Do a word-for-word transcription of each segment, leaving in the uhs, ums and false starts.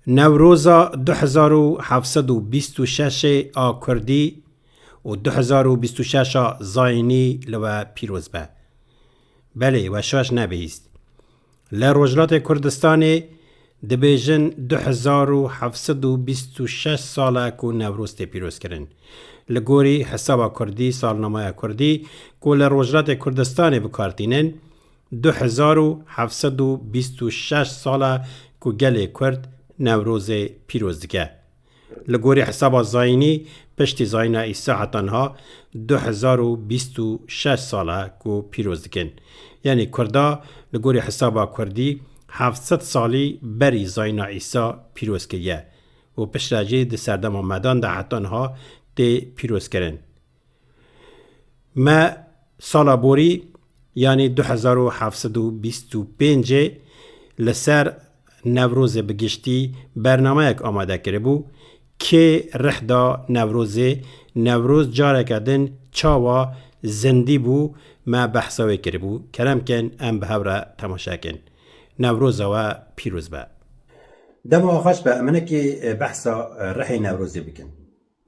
Newroza du hezar û heft sed û bîst û şeş a Kurdî û du hezar û bîst û şeş a Zayînî li we pîroz be. Belê, we şaş nebihîst. Li Rojhilatê Kurdistanê dibêjin du hezar û heft sed û bîst û şeş sal e ku Newroz tê pîrozkirin. Li gorî hesaba Kurdî, salnameya Kurdî ku li Rojhilatê Kurdistanê bi kar tînin, du hezar û heft sed û bîst û şeş sal e ku gelê Kurd Newrozê pîroz dike. Li gorî hesaba Zayînî, piştî Zayîna Îsa heta niha du hezar û bîst û şeş sal e ku pîroz dikin. Yanî Kurda li gorî hesaba Kurdî heft sed salî berî Zayîna Îsa pîroz kiriye û piştre jî di serdema medan de heta niha tê pîrozkirin. Me sala borî, yanî du hezar û heft sed û bîst û pêncê li ser Newrozê bi giştî bernameyek amade kiribû. Kê rih da Newrozê? Newroz careke din çawa zindî bû? Me behsa wê kiribû. Kerem kin em bi hev re temaşe kin. Newroza we pîroz be. Dema xweş be, em hinekî, e, behsa, e, rihê Newrozê bikin.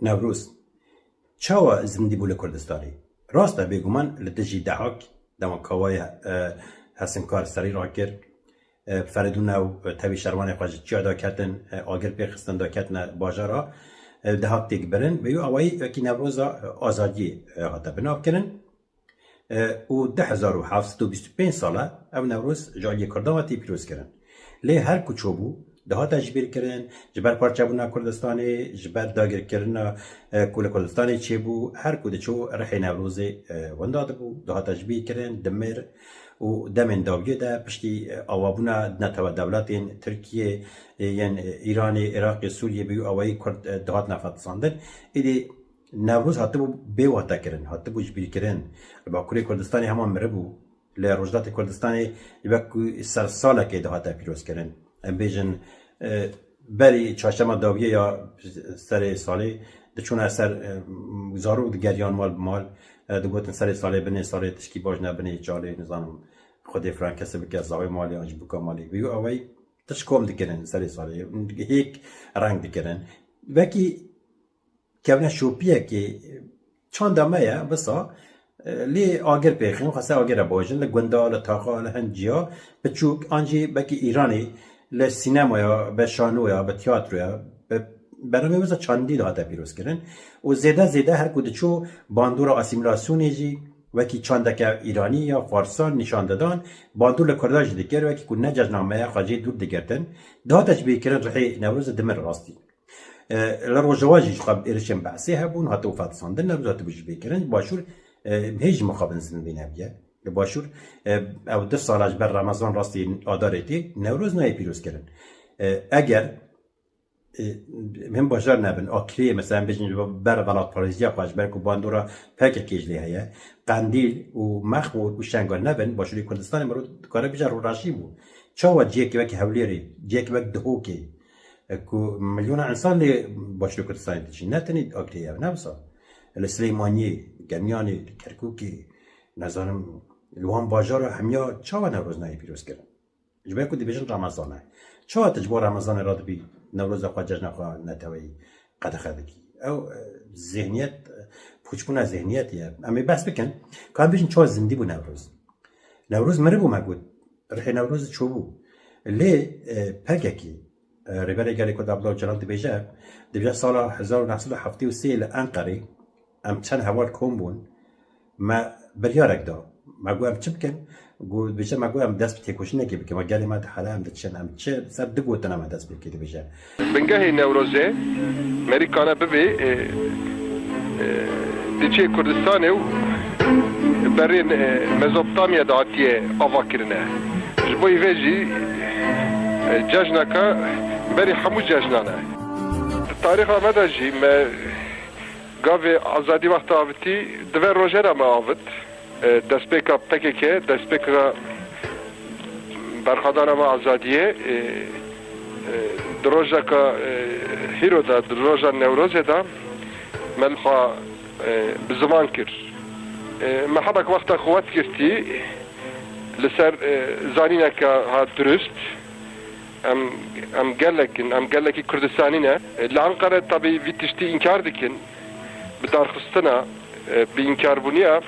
Newroz çawa zindî bû li Kurdistanê? Rast e, bêguman li dijî Dehak, dema kawayê, e, hesinkar serî rakir, e, Feridûn ew, e, tevî şervanê xwe ji çiya daketin, e, agir pê xistin daketine bajara, e, Dehak têk birin. Bi wî awayî wekî Newroza, e, azadiyê, e, hate binavkirin. E, û du hezar û heft sed û bîst û pênc sal e ev Newroz ji aliyê Kurdan ve tê pîrozkirin. Lê her ku çûbû, dihate jibîrkirin, ji ber parçebûna Kurdistanê, ji ber dagirkirina, e, ku li Kurdistanê çêbû, her ku diçû rihê Newrozê, e, winda dibû, dihate jibîrkirin, dimir û demên dawiyê de piştî, e, avabûna netewe dewletên Tirkiyê, e, yên, e, Îranê, Iraqê, Sûriyê bi wî awayî Kurd, e, dihatine fetisandin. Êdî Newroz hatibû bê wate kirin, hatibû jibîrkirin. Li Bakurê Kurdistanê hema miribû. Li Rojhilatê Kurdistanê wek ku sersalekê dihate pîrozkirin. Em bêjin, e, berî çarşema dawiyê ya serê salê diçûne ser, e, zarok digeriyan mal bi mal, e, digotin serê salê, binê salê, tişkî baş ne, binê çalê, nizanim, Xwedê filan kesê bike, zawê malê an jî bûka malê. Bi wî awayî tişt kom dikirin serê salê. Hêk reng dikirin. Wekî kevneşopiyekê çanda me ye, wisa, e, lê agir pêxin, xwese agir e bojin, li gunda, li taxa, li hin ciya, biçûk, an jî wekî Îranê, li sînemaya, bi şanoya, bi tiyatroya, bi bernameyê wisa çandî dihate pîrozkirin. Û zêde zêde her ku diçû bandora asîmîlasyonê jî, wekî çandeke Îranî ya Farsan nîşan didan, bandor li Kurdan jî dikir, wekî ku ne cejna me ye, xwe jê dûr digirtin. Dihate jibîrkirin rihê Newrozê dimir rastî. E, li Rojava jî ji xwe êrişên Be'sê hebûn, hatibû fetisandin, Newroz hatibû jibîrkirin. Başûr, e, hê jî mixabin zindî nebiye. Li Başûr, e, ew du sala ji ber Remezan rastî Adarê tê, Newroz nayê pîrozkirin. E, eger, e, hin bajar nebin, Akrê, mesela, em bêjin ji ber welatparêziya xwe, ji ber ku bandora P K K jî lê heye, Qendîl û Mexmûr û Şengal nebin, Başûrê Kurdistanê mirov dikare bêje rûreşî bû. Çawa cihekî wek Hewlêrê, cihekî wek Dihokê, e, ku milyona insan lê Başûrê Kurdistanê diçin. Ne tenê Agirê ye, ne wisa. Li Silêmaniyê, Gemyanê, li Kerkûkê, nezanim, li wan bajara hemiya çawa Newroz nayê pîrozkirin? Ji ber ku dibêjin Remezan e. Çawa tu ji bo Remezanê radibî Newroza xwe, cejna xwe neteweyî qedexe dikî? Ew, e, zihniyet, e, pûçbûna zihniyetê ye. Em ê behs bikin, ka em bêjin çawa zindî bû Newroz. Newroz miribû me got. Rihê Newrozê çûbû. Lê, e, P K K, e, Rêberê Gelê Kurd Abdullah Ocalan dibêje, dibêje sala hezar û neh sed û heftê û sê li Enqerê em çend heval kom bûn, me biryarek da. Me got em çi bikin? Got, dibêje me got em dest bi têkoşînekê bikin. Me gelê me dihele, em diçin, em çi ser du gotina me dest pê bike, dibêje. Bingehê Newrozê merîkane bibê, e, e, diçê Kurdistanê û berên, e, Mezopotamya de hatiye ava kirine. Ji bo vê jî, e, cejneke berî hemû cejnan e. Di tarîxa me de jî me gavê azadî wexta avitî, di vê rojê re me avit. E, destpêka P K K, destpêka berxwedana me azadiyê, e, e, di rojeka, e, hîro de, di roja Newrozê de me li xwe, e, bi ziman kir. E, me hebek wexta xwe wet girtî li ser, e, zanîneke ha dirust. Em, em gelek in, em gelekî Kurdistanî ne. Li Enqere tabî vî tiştî înkar dikin. Bi darxistina, e, bi înkaribûniya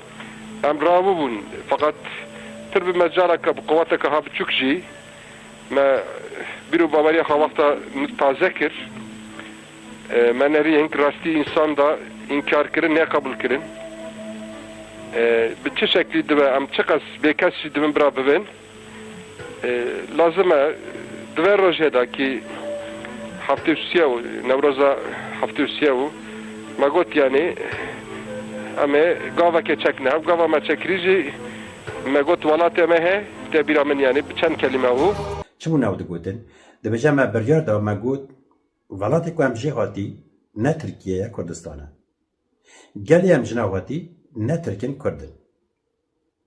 em rabûbûn. Feqet pir bi mecaleke, bi quweteke ha biçûk jî me bîr û baweriya xwe wexta min taze kir. E, me nerî hing rastî însan da înkarkirin, neqebûlkirin. E, bi çi şeklî dibe, em çiqas bêkes jî dibin bira bibin. E, lazim e, di vê rojê de kî heftê û sê û Newroza heftê û sê û me got, yanî, em ê gavekê çekine. Ev gava me çekirî jî me got, welatê me he, tê bîra min, yanî, bi çend kelîme û. Çi bû ew digotin? Dibêje me biryar da, me got, welatê ku em jê hatî ne Tirkiye ye, Kurdistan e. Gelê em ji nav hatî ne Tirk in, Kurd in.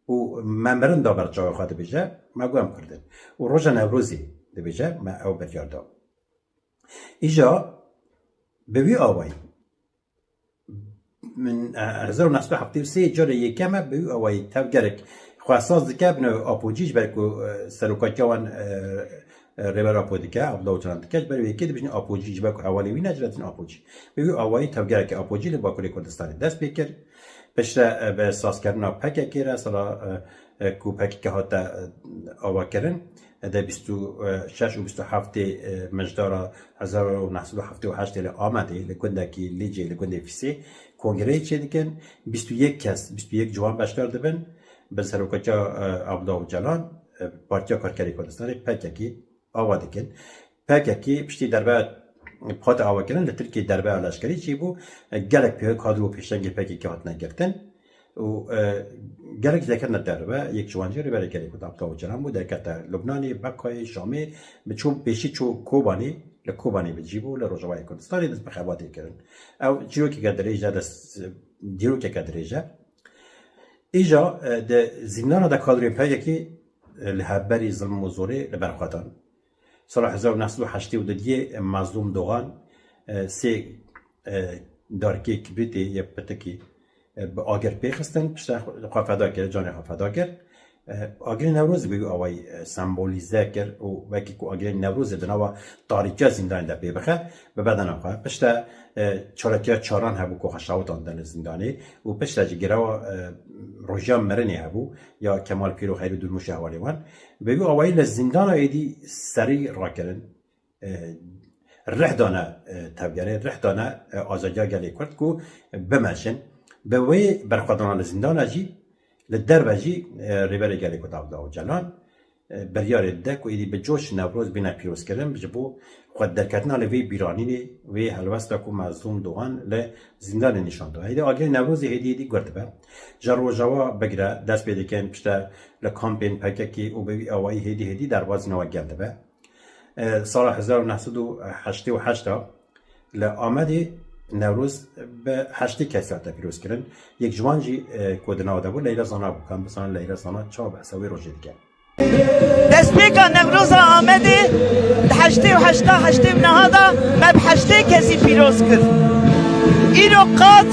Û me mirin da ber çavê xwe, dibêje, me got em Kurd in. Û roja Newrozê, dibêje, me ew biryar da. Îja bi wî awayî, min, e, hezar û neh sed û heftê û sê carê yekem e, bi wî awayî tevgerek xwe esas dike, bine Apocî, ji ber ku, e, serokatiya wan, e, e, Rêber Apo dike, Abdullah Ocalan dike, ji ber wê yekê dibêjin Apocî, ji ber ku hevalê wî ne, ji re dibêjin Apocî. Bi wî awayî tevgerekê Apocî li Bakurê Kurdistanê dest pê kir. Piştre, e, bi sazkirina P K K re, sala, e, e, ku P K K hate, e, avakirin, e, di bîst û şeş û bîst û heftê, e, Mijdara hezar û neh sed û heftê û heştê li Amedê, li gundekî Lîcê, li gundê Fîsê kongreyê çêdikin. Bîst û yek kes, bîst û yek ciwan beşdar dibin. Bi serokatiya, e, Abdullah Ocalan, e, Partiya Karkerê Kurdistanê, P K K, ava dikin. P K K piştî derbe hate avakirin, li Tirkiyê derbeya leşkerî çêbû. Gelek pê-, kadro û pêşengê P K K hatine girtin û, e, gelek derketine derve. Yek ji wan jî Rêberê Gelê Kurd Abdullah Ocalan bû, derkete Lubnanê, Bekayê, Şamê, bi çû pêşî çû Kobanê, li Kobanê bi cî bû, li Rojavayê Kurdistanê dest bi xebatê kirin. Ew çîrokeke dirêj e, dest, dîrokeke dirêj e. Îja, e, di zîndana de kadroyên P K K, e, li hemberî zilm û zorê li ber xwe dan. Sala hezar û neh sed û heştê û dudiyê, e, Mazlûm Dogan, e, sê, e, darkê kibritê yê pitikî, e, bi agir pê xistin, piştre xwe feda kir, canê xwe feda kir. E, agirê Newrozê bi wî awayî, e, sembolîze kir û wekî ku agirê Newrozê di nava tarîtiya zîndanê de pê bixe, bi bedena xwe. Piştre, e, çalakiya çaran hebû ku xwe şewitandin li zîndanê û piştre jî girewa, e, rojiya mirinê hebû ya Kemal Pîr û Xeyrû Durmûşê hevalê wan. Bi wî awayî li zîndana êdî serî rakirin, e, rih dane, e, tevgerê, rih dane, e, azadiya gelê Kurd ku bimeşin. Bi wê berxwedana li zîndana jî, li derve jî, e, Rêberê Gelê Kurd Abdullah Ocalan, e, biryarê dide ku êdî bi coş Newroz bîne pîrozkirin, ji bo xwe derketina li vê bîranînê, vê helwesta ku Mazlûm Dogan li zîndanê nîşan da. Êdî agirê Newrozê hêdî hêdî gur dibe. Ji Rojava bigire, dest pê dikin, piştre li kampên P K K û bi wî awayî hêdî hêdî derbazîna we gel dibe. E, sala hezar û neh sed û heştê û heşt a li Amedê Newroz bi heştê kesî hate pîrozkirin. Yek ji wan jî, e, ku di nav de bû, Leyla Zana bû. Em bizanin Leyla Zana çawa behsa wê rojê dike. Destpêka Newroza Amedê di heştê û heşta, heştê û neha de me bi heştê kesî pîroz kir. Îro qat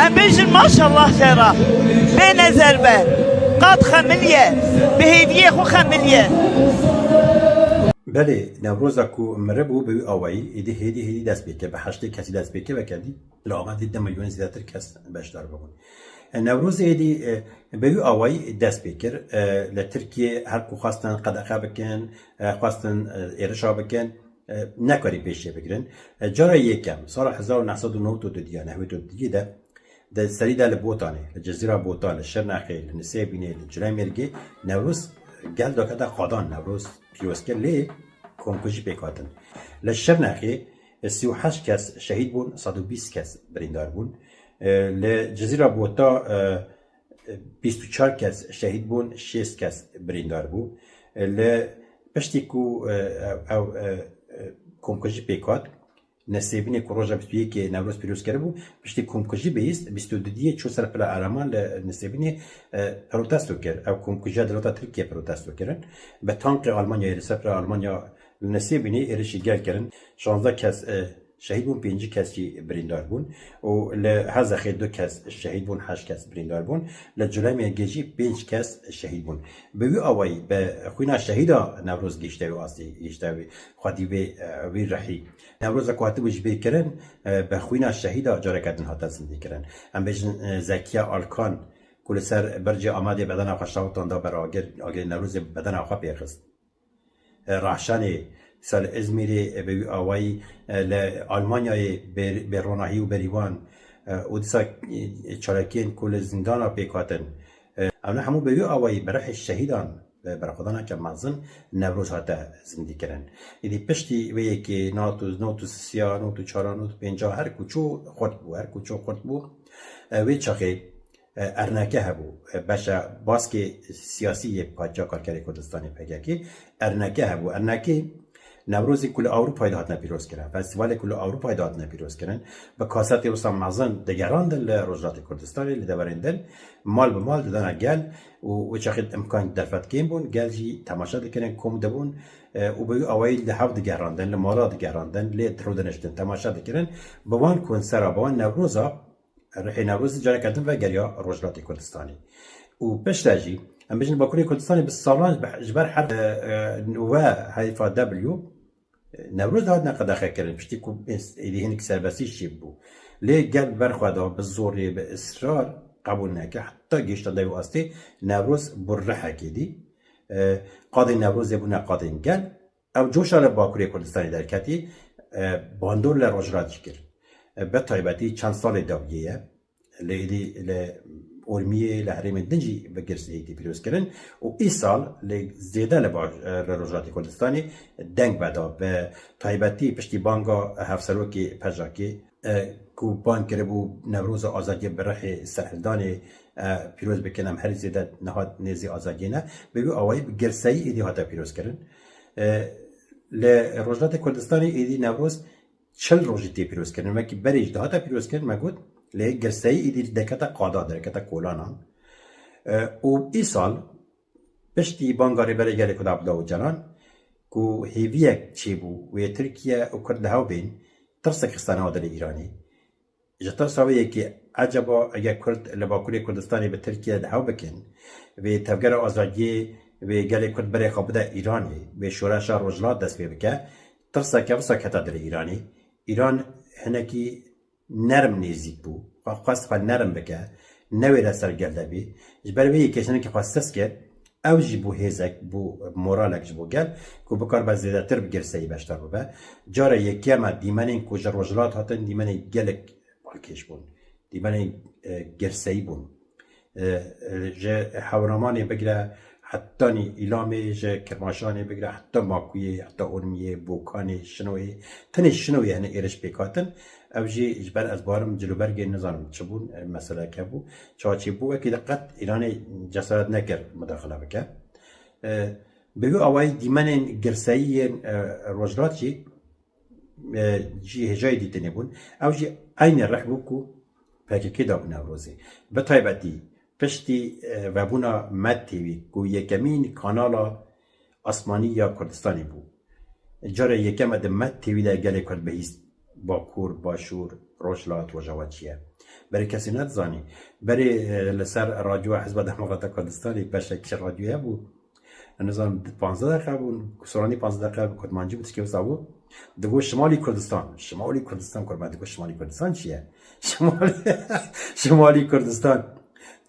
em bêjin maşallah xêra. Bê nezer be. Qat xemiliye. Bi hêviyê xwe xemiliye. Belê, Newroza ku miribû bi wî awayî, êdî hêdî hêdî dest pê kir, bi heştê kesî dest pê kir, weke dî li Amedê du milyon zêdetir kes beşdar bibûn. E, Newrozê êdî, e, bi wî awayî dest pê kir. E, li Tirkiyê her ku xwestin qedexe bikin, e, xwestin, e, êrişa bikin, e, nekarî pêşiyê bigirin. E, cara yekem, sala hezar û neh sed û newid û du diya, newid û du de, di serî de li Botanê, li Cizîra Botan, li Şirnexê, li Nisêbînê, li Culemêrgê Newroz gel dakete qadan, Newroz pîroz kir, lê komkujî pêk hatin. Li Şirnexê sî û heşt kes şehîd bûn, sed û bîst kes birîndar bûn. E, li Cizîra Bota, e, bîst û çar kes şehîd bûn, şêst kes birîndar bû. E, li piştî ku, e, ew, ew, e, e, komkujî pêk hat, Nesêbînê ku roja bîst û yekê Newroz pîroz kiribû, piştî komkujî bihîst, bîst û dudiyê çû ser pila Erleman li Nesêbînê, e, protesto kir. Ew komkujiya dewleta Tirkiye protesto kirin. Bi tankê Almanyayê li ser pila Almanya li Nesêbînê êrişî gel kirin. Şazdeh kes, e, şehîd bûn, pêncî kes jî birîndar bûn û li Hezexê du kes şehîd bûn, heşt kes birîndar bûn. Li Culemêrgê jî pênc kes şehîd bûn. Bi wî awayî bi xwîna şehîda Newroz gihişte wî astî, gihişte wî xwedî vê, e, wî rihî. Newroza ku hatibû ji bîr kirin, e, bi xwîna şehîda careke din hate zindî kirin. Em bêjin, e, Zekiye Alkan ku li ser Bircê Amedê bedena xwe şewitand da ber agir, agirê Newrozê bedena xwe pê xist. E, Rehşanê, dîsa li Îzmîrê, e, bi wî awayî, e, li Almanyayê bê, bê ronahî û berîvan, e, û dîsa, e, çalakiyên ku li zîndana pêk hatin. E, ew ne hemû bi wî awayî bi rihê şehîdan, bi berxwedaneke mezin Newroz hate zindîkirin. Êdî piştî vê yekê nod û, nod û sisiya, nod û çara, nod û pênca her ku çû xurt bû, her ku çû xurt bû. E, wê çaxê e, erneke hebû. E, beşa baskê siyasî yê Partiya Karkerê Kurdistanê, P K K, erneke hebû. Ernekê Newrozê ku li Ewropayê de hatine pîrozkirin, festîvalê ku li Ewropayê de hatine pîrozkirin, bi kasetê wisa mezin digerandin li Rojhilatê Kurdistanê, li deverên din, mal bi mal didana gel û wê çaxê imkan derfet kêm bûn, gel jî temaşe dikirin, kom dibûn, e, û bi wî awayî li hev digerandin, li mala digerandin, lê dirûdiniştin, temaşe dikirin. Bi wan konsera, bi wan Newroza, Rihê Newrozê careke din vegeriya Rojhilatê Kurdistanê. Û piştre jî, em bêjin Bakurê Kurdistanê bi salan ji be-, ji ber herf, e, e, we, herifa W, e, Newroz de hatine qedexekirin. Piştî ku êdî hinek serbestî çêbû. Lê gel bi ber xwe de, bi zorê, bi israr qebûl neke. Heta gihişta dev û astê Newroz bû rihekê dî. E, qadên Newrozê bûne qadên gel. Ew coşa li Bakurê Kurdistanê derketî, e, bandor li Rojhilat jî kir. E, bi taybetî çend salê dawiyê ye. Li êdî li Urmiyê, li herêmên din jî bi girseyî tê pîrozkirin û îsal li zêde li baş-, e, li Rojhilatê Kurdistanê deng veda. Bi taybetî piştî banga hevserokê P J Kê, e, ku bang kiribû Newroza Azadiyê bi rihê serhildanê, e, pîroz bikin, em herî zêde niha nêzî azadiyê ne, bi wî awayî bi girseyî êdî hate pîrozkirin. E, li Rojhilatê Kurdistanê êdî Newroz çil rojî tê pîrozkirin. Wekî berê jî dihate pîrozkirin, me got, lê girseyî êdî derkete qada, derkete kolanan. E, û îsal, piştî banga Rêberê Gelê Kurd Abdullah Ocalan, ku hêviyek çêbû wê Tirkiye û Kurd li hev bên, tirsek xiste nava dilê Îranê. Ji tirsa wê yekê, ecaba eger Kurd li Bakurê Kurdistanê bi Tirkiye li hev bikin, vê tevgera azadiyê, vê gelê Kurd berê xwe bide Îranê, vê şoreşa Rojhilat dest pê bike, tirseke wisa kete dilê Îranê. Îran hinekî nerm nêzîk bû. Xwe xwest xwe nerm bike, newêre ser gel de bî. Ji ber vê yekê ji hinekî xwe sist kir, ew jî bû hêzek, bû moralek ji bo gel, ku bikaribe zêdetir bi girseyî beşdar bibe. Cara yekem e dîmenên ku ji Rojhilat hatin, dîmenên gelek balkêş bûn. Dîmenên, e, girseyî bûn. E, e, ji Hewramanê bigire hetanî Îlamê, ji Kirmaşanê bigire heta Makuyê, heta Urmiyê, Bokanê, Şinoyê. Tenê Şinoyê hene êriş pêk hatin. Ev jî ji ber ez barim cilûbergê nizanim çi bûn, e, meseleke bû. Çawa çêbû, wekî de qet Îranê cesaret nekir mudaxile bike. E, bi wî awayî dîmenên girseyî yên, e, Rojhilat jî e, jî hêjayî dîtinê bûn. Ew jî eynî rih bû ku P K K dabû Newrozê. Bi taybetî piştî, e, vebûna Med T V ku yekemîn kanala asmanî ya Kurdistanê bû. Carê yekem e di Med T V de gelê Kurd bihîst Bakur, Başûr, Rojhilat, Rojava çi ye. Berê kesî nedizanî. Berê, e, li ser radyoya Hizba Demokrata Kurdistanê beşek ji radyoya bû. Ez nizanim, panzdeh deqe bû, soranî panzdeh deqe bi kurmancî bû, tişkê wisa bû. Digot Şimalî Kurdistan, Şimalî Kurdistan, kurban digot Şimalî Kurdistan çi ye? Şimalî, Şimalî Kurdistan.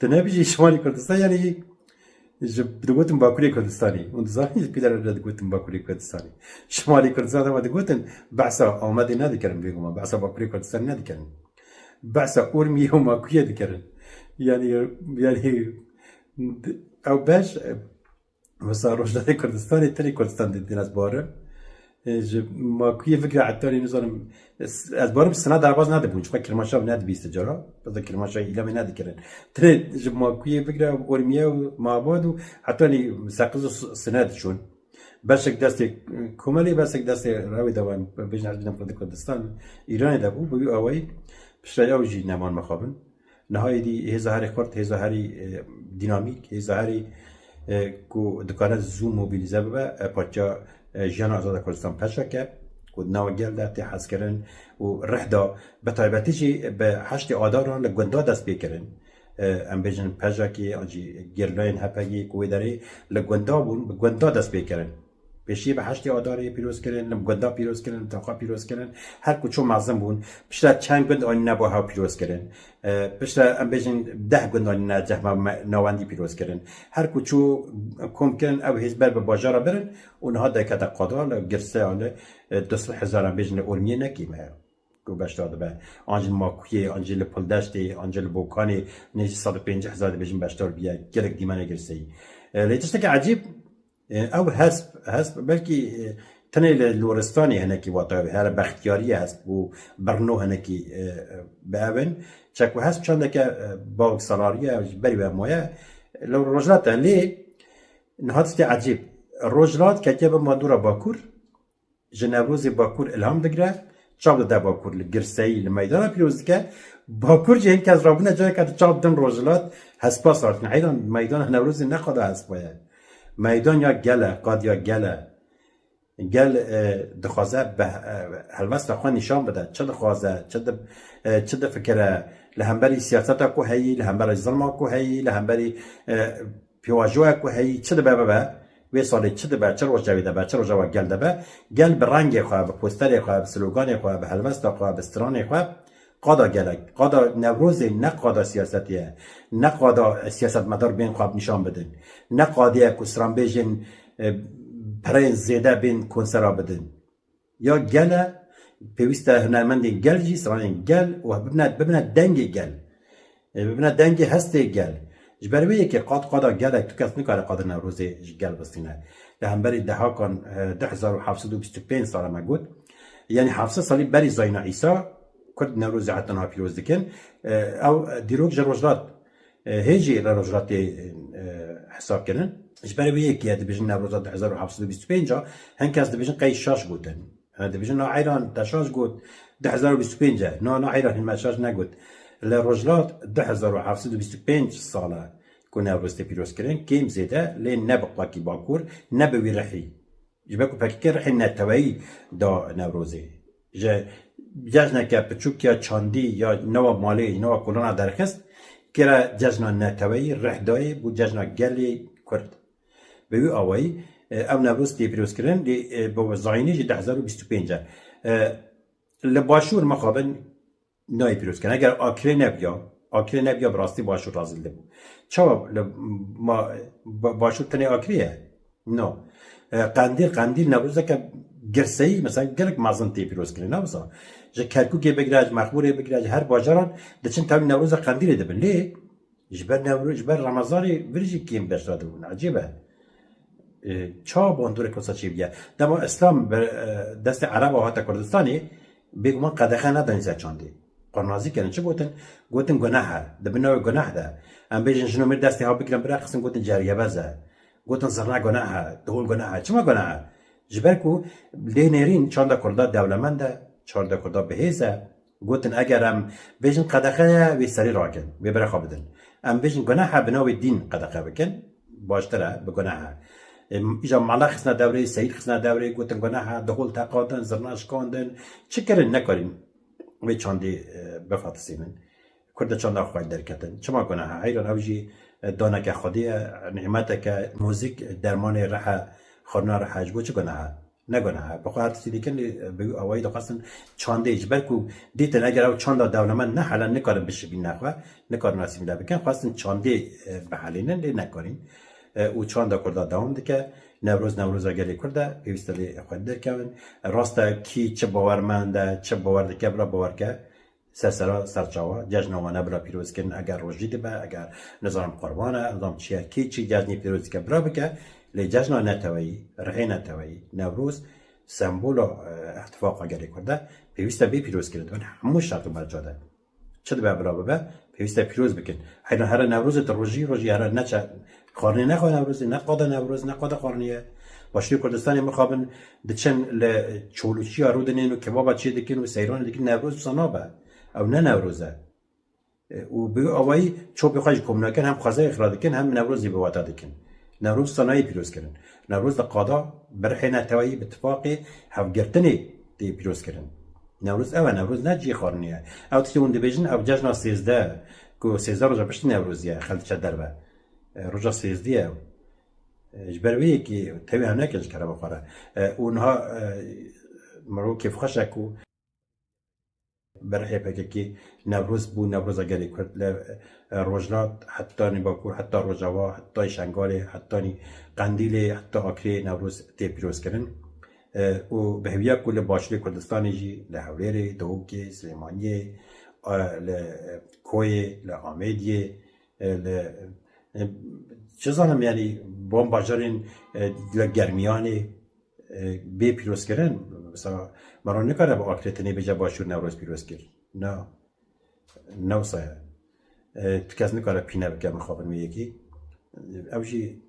Tu nebijî Şimalî Kurdistan, yanî ji, digotin Bakurê Kurdistanê. Hûn dizanî, pîlera re digotin Bakurê Kurdistanê. Şimalî Kurdistan dema digotin, behsa Amedê nedikirin bêguman, behsa Bakurê Kurdistanê nedikirin. Behsa Urmiyê û Makuyê dikirin. Yanî, yanî, ew beş, Mesela Rojhilatê Kurdistanê, tenê Kurdistan dîtin ez barim. E, ji Makuyê bigire hetanî nizanim, ez barim sina derbaz nedibûn, çiqa kirmaşa nedibîste cara, bes de kirmaşa Îlamê nedikirin. Tenê ji Makuyê bigire Urmiye û Mabad û hetanî Seqiz û S-, Sine diçûn. Beşek destê Komelê, beşek destê rewê de wan, bêjin ez bînim Kurdi Kurdistan, Îranê de bû, bi wî awayî piştre ew jî neman mixabin. Niha êdî hêza herî xurt, hêza herî, e, dînamîk, hêza herî, e, ku dikare zû mobîlîze bibe, e, Partiya, e, Jiyana Azad a Kurdistan, P Ş K, Ku di nava gel de tê hezkirin û rih da, bi taybetî jî bi heştê Adara li gunda dest pê kirin. E, em bêjin Pejakî, an jî girlayên H P G ku wê derê li gunda bûn, bi gunda dest pê kirin. Pêşî bi heştê Adarê pîroz kirin, li gunda pîroz kirin, li taxa pîroz kirin. Her ku çû mezin bûn. Piştre çend gund anîne bo hev pîroz kirin. E, piştre em bêjin deh gund anîne cehma me-, navendî pîroz kirin. Her ku çû kom kirin, ew hêz ber bi bajara birin û niha derkete qada li Girseya li, e, du sed hezar em bêjin li Urmiyê ne kêm e ku beşdar dibe. An jî li Makuyê, an jî li Pildeştê, an jî li Bokanê nêzî sed û pêncî hezar dibêjin beşdar bûye gelek dîmenê Girseyî. E, lê tiştekî ecîb, e, ew hesp, hesp belkî, e, tenê li Loristanê hinekî wata wê here bextiyariyê hesp û birno hinekî, e, bi ev in. Çek ku hesp çandeke, e, bawk salariye ji berî we maye li Rojhilat e. Lê niha tiştê ecîb. Rojhilat ketiye bin bandora Bakur. Ji Newrozê Bakur ilham digire, çav dide Bakur li Girseyî, li meydana pîroz dike. Bakur jî hin kes rabûne careke di çav din Rojhilat, hespa sar dikin. Heyran meydana Newrozê ne qada hespa ye. Meydan ya gel e, qad ya gel e. Gel, e, dixwaze bi, e, helwesta xwe nîşan bide. Çi dixwaze, çi di, e, çi difikire, li hemberî siyaseta ku heyî, li hemberî zilma ku heyî, li hemberî, e, pêvajoya ku heyî, çi dibe bibe, wê salê çi dibe, çi rojevê de be, çi rojeva gel de be, gel bi rengê xwe, bi posterê xwe, bi sloganê xwe, bi helwesta xwe, bi stranê xwe, qada gelek, qada Newrozê ne qada siyasetê ye, ne qada siyasetmedar bên xwe nîşan bidin, ne qadê ye ku stranbêjên, e, pereyên zêde bên konsera bidin. Ya gel e, pêwîst e hunermendên gel jî, stranên gel û bibine, bibine dengê gel. E, bibine dengê hestê gel. Ji ber wê yekê qad qada gelek tu kes nikare qada Newrozê ji gel bistîne. Li hemberî dehakan, e, du hezar û heft sed û bîst û pênc sala me got. Yanî heft sed salî berî zayîna Îsa Kurd Newrozê heta niha pîroz dikin. E, ew dîrok ji Rojhilat, e, hê jî li Rojhilatê, e, hesab kirin. Ji ber wê yekê dibêjin Newroza du hezar û heft sed û bîst û pênc a, hin kes dibêjin qey şaş gotin. E, dibêjin na eyran te şaş got, du hezar û bîst û pênc e. Na, na eyran hin me şaş negot. Li Rojhilat du hezar û heft sed û bîst û pênc sal e ku Newroz tê pîrozkirin, kêm zêde, lê ne bi qakî Bakur, ne bi wî rihî. Ji ber ku P K K rihê neteweyî da Newrozê. Ji cejneke piçûk ya çandî ya newa malê, newa kolana derxist, kire cejna neteweyî, rih dayê bû cejna gelê Kurd. Bi wî awayî, e, ev Newroz tê pîrozkirin, lê, e, bi zayînê jî du hezar û bîst û pênc e. E, li Başûr mixabin nayê pîrozkirin. Eger Akirê nebiya, Akirê nebiya bi rastî Başûr razî dibû. Çawa li ma, ba-, Başûr tenê Akirê ye? No. E, Qendîl, Qendîl Newrozeke girseyî, mesela gelek mezin tê pîrozkirin, ne wisa? Ji Kerkûkê bigire, ji Mexmûrê bigire, ji her bajaran diçin tevlî Newroza Qendîlê dibin. Lê ji ber Newro-, ji ber Remezanê vir jî kêm beşdar dibûn. Ecêb e. E, çawa bandorek wisa çêbûye? Dema Îslam bi, e, destê Ereba hate Kurdistanê, bêguman qedexe nedanî ser çandê. Qarnazî kirin, çi gotin? Gotin guneh e. Di bin navê guneh de. Em bêjin jin û mêr destê hev bigirin bireqsin, gotin ceriyebez e. Gotin zirne guneh e, dihol guneh e. Çima guneh e? Ji ber ku lê nêrîn çanda Kurda dewlemend e, çanda Kurda bihêz e. Gotin eger em bêjin qedexe ye, wê serî rakin, wê bira xwe bidin. Em bêjin guneh e, bi navê dîn qedexe bikin, baştir e, bi guneh e. Em, îja mala xistine dewrê, seyîd xistine dewrê, gotin guneh e, dihol teqandin, zirna şikandin, çi kirin, nekarîn wê çandê, e, bifatisînin. Kurd çanda xwe derketin. Çima guneh e? Heyran ew jî, e, daneke Xwedê ye, nîmeteke, muzîk dermanê rih e, xurna rih e, ji bo çi guneh e? Ne guneh e. Bi xwe her tiştî dikin, lê, e, bi wî awayî dixwestin çandê. Ji ber ku dîtin eger ew çanda dewlemend nehele, nikarin bişibîne xwe, nikarin asîmîle bikin, xwestin çandê, e, bihelînin, lê nekarîn. E, û çanda Kurda dewam dike. Newroz, Newroza gelê Kurd e, pêwîst e lê xwe derkevin. Rast e, kî çi bawermend e, çi bawer dike, bila bawer ke. Ser sera ser çawa, cejna wane bira pîroz kirin, eger rojî dibe, eger nizanim qurban e, nizanim çi ye, kê çi cejnê pîroz dike, bira bike, lê cejna neteweyî, rihê neteweyî, Newroz, sembola, e, îhtifaqa gelê Kurd e, pêwîst e bê pîrozkirin, di bin hemû şert û merca de. Çi dibe bila bibe, pêwîst e pîroz bikin. Heyna here Newrozê di rojî, rojî here neçe, xwarinê nexwe Newrozê, ne qada Newroz, ne qada xwarinê ye. Başûrê Kurdistanê mixabin diçin li Çolûçiya rûdinên û kebaba çê dikin û seyranê dikin, Newroz wisa nabe. Ew ne Newroz e. E, û bi awayî çopê xwe ji kom nakin, hem xwezayê xira dikin, hem Newrozê bi wata dikin. Newroz wisa nayê pîrozkirin. Newroz di qada, bi rihê neteweyî, bi tifaqê, hevgirtinê, tê pîrozkirin. Newroz ew e, Newroz ne cihê xwarinê ye. Ew tiştê hûn dibêjin, ew cejna sêzdeh, ku sêzdeh roja piştî Newrozê ye, xelk diçe derve. E, roja sêzdeh ye. E, ji ber vê yekê tevî hev nekin ji kerema xwe re. E, û niha, e, mirov kêfxweş e ku ber hê P K K Newroz bû, Newroza gelê Kurd li, e, Rojhilat, hetanî Bakur, heta Rojava, heta Şengalê, hetanî Qendîlê, heta Akrê Newroz tê pîrozkirin. E, û bi hêviya ku li Başûrê Kurdistanê jî, li Hewlêrê, Dihokê, Silêmaniyê, e, li, e, Koyê, li Amêdiyê, e, li, e, çi zanim, yanî, van bajarên, e, li Germiyanê, e, bê pîrozkirin. Mesela, mero nikare bi Akrê tenê bêje Başûr Newroz pîroz kir. Na, ne wisa ye. E, tu kes nikare pîne bike mixabin wê yekê. Ew jî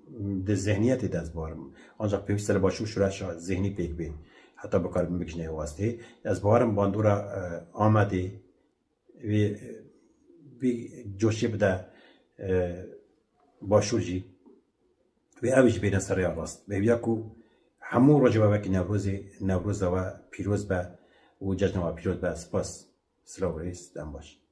di zihniyetê de ez barim. Ancak pêwîst e li Başûr şureşa zihnî pêk bê. Heta bikaribin bigihîne wê wastê. Ez barim bandora, e, Amedê, wê, wê coşê bide, e, Başûr jî. Wê ew jî bêne ser rêya rast. Bi hêviya ku hemû rojeva we wekî Newrozê, Newroza we pîroz be û cejna we pîroz be. Spas. Silav û rêz, dem baş.